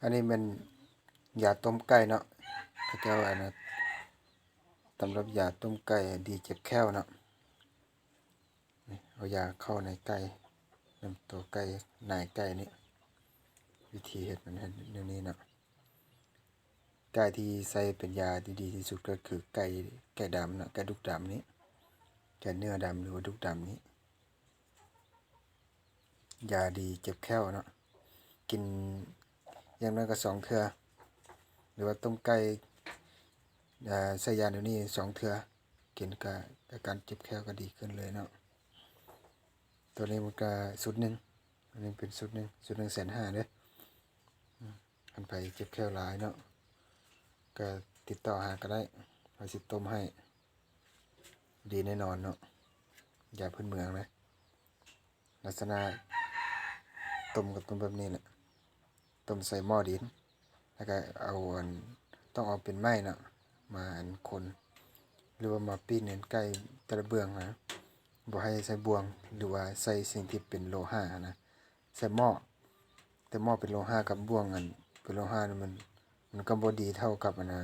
ອັນນີ້ແມ່ນຢາຕົ້ມໄກ່ເນາະ ເຂົາເຈົ້າອັນນັ້ນ ສຳລັບຢາຕົ້ມໄກ່ດີເຈັບແຂ້ວເນາະ. ນີ້ ເອົາຢາເຂົ້າໃນໄກ່ ນຳໂຕໄກ່ ນາຍໄກ່ນີ້. ວິທີເຮັດມັນເຮັດແນວນີ້ເນາະ. ໄກ່ທີ່ໃຊ້ເປັນຢາທີ່ດີທີ່ສຸດກໍຄືໄກ່ ໄກ່ດຳເນາະ ໄກ່ດຸກດຳນີ້ ໄກ່ເນື້ອດຳ ຫຼືວ່າດຸກດຳນີ້. ຢາດີເຈັບແຂ້ວເນາະ ກິນຢ່າງໜ້ອຍກໍສອງເທື່ອ ຫຼືວ່າຕົ້ມໄກ່ ເອີ ໃສ່ຢາແນວນີ້ສອງເທື່ອ ກິນກະ ອາການເຈັບແຂ້ວກໍດີຂຶ້ນເລີຍເນາະ. ໂຕນີ້ມັນກະຊຸດໜຶ່ງ ອັນນີ້ເປັນຊຸດໜຶ່ງ ຊຸດໜຶ່ງແສນຫ້າເດີ. ອືມ ຄັນໃຜເຈັບແຂ້ວຫຼາຍເນາະ ກໍຕິດຕໍ່ຫາກໍໄດ້ ເຮົາຊິຕົ້ມໃຫ້. ດີແນ່ນອນເນາະ ຢາພື້ນເມືອງນະ. ລັກສະນະຕົ້ມກໍຕົ້ມແບບນີ້ແຫຼະ ຕົ້ມໃສ່ໝໍ້ດິນ ແລ້ວກໍເອົາອັນ ຕ້ອງເອົາເປັນໄມ້ເນາະ ມາອັນຄົນ ຫຼືວ່າມາປີ້ນອັນໄກ່ແຕ່ລະເບື້ອງນະ ບໍ່ໃຫ້ໃຊ້ບ່ວງ ຫຼືວ່າໃຊ້ສິ່ງທີ່ເປັນໂລຫະນະ ໃສ່ໝໍ້. ແຕ່ໝໍ້ເປັນໂລຫະກັບບ່ວງອັນເປັນໂລຫະນີ້ ມັນ ມັນກໍບໍ່ດີເທົ່າກັບອັນນະ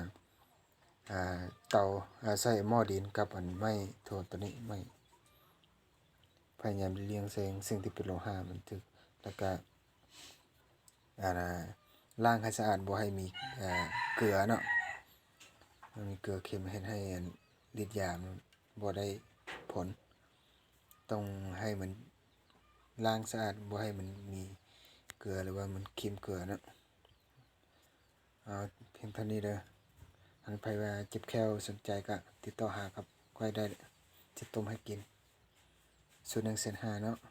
ອ່າ ເຕົາ ອ່າ ໃຊ້ໝໍ້ດິນກັບອັນໄມ້ໂທ ໂຕນີ້ ໄມ້ ພະຍາຍາມຫຼີກລ່ຽງສິ່ງ ສິ່ງທີ່ເປັນໂລຫະມັນຖືກ ແລ້ວກະ ອ່າ ລ້າງໃຫ້ສະອາດ ບໍ່ໃຫ້ມີ ເອີ ເກືອເນາະ ມັນມີເກືອເຄັມເຮັດໃຫ້ອັນ ລິດຢາມັນບໍ່ໄດ້ຜົນ. ຕ້ອງໃຫ້ມັນລ້າງສະອາດ ບໍ່ໃຫ້ມັນມີເກືອ ຫຼືວ່າມັນເຄັມເກືອເນາະ. ເອົາພຽງເທົ່ານີ້ເດີ. ຄັນໃຜວ່າເຈັບແຂ້ວສົນໃຈກໍຕິດຕໍ່ຫາກັບຂ້ອຍໄດ້ ຊິຕົ້ມໃຫ້ກິນ ຊຸດໜຶ່ງແສນຫ້າເນາະ.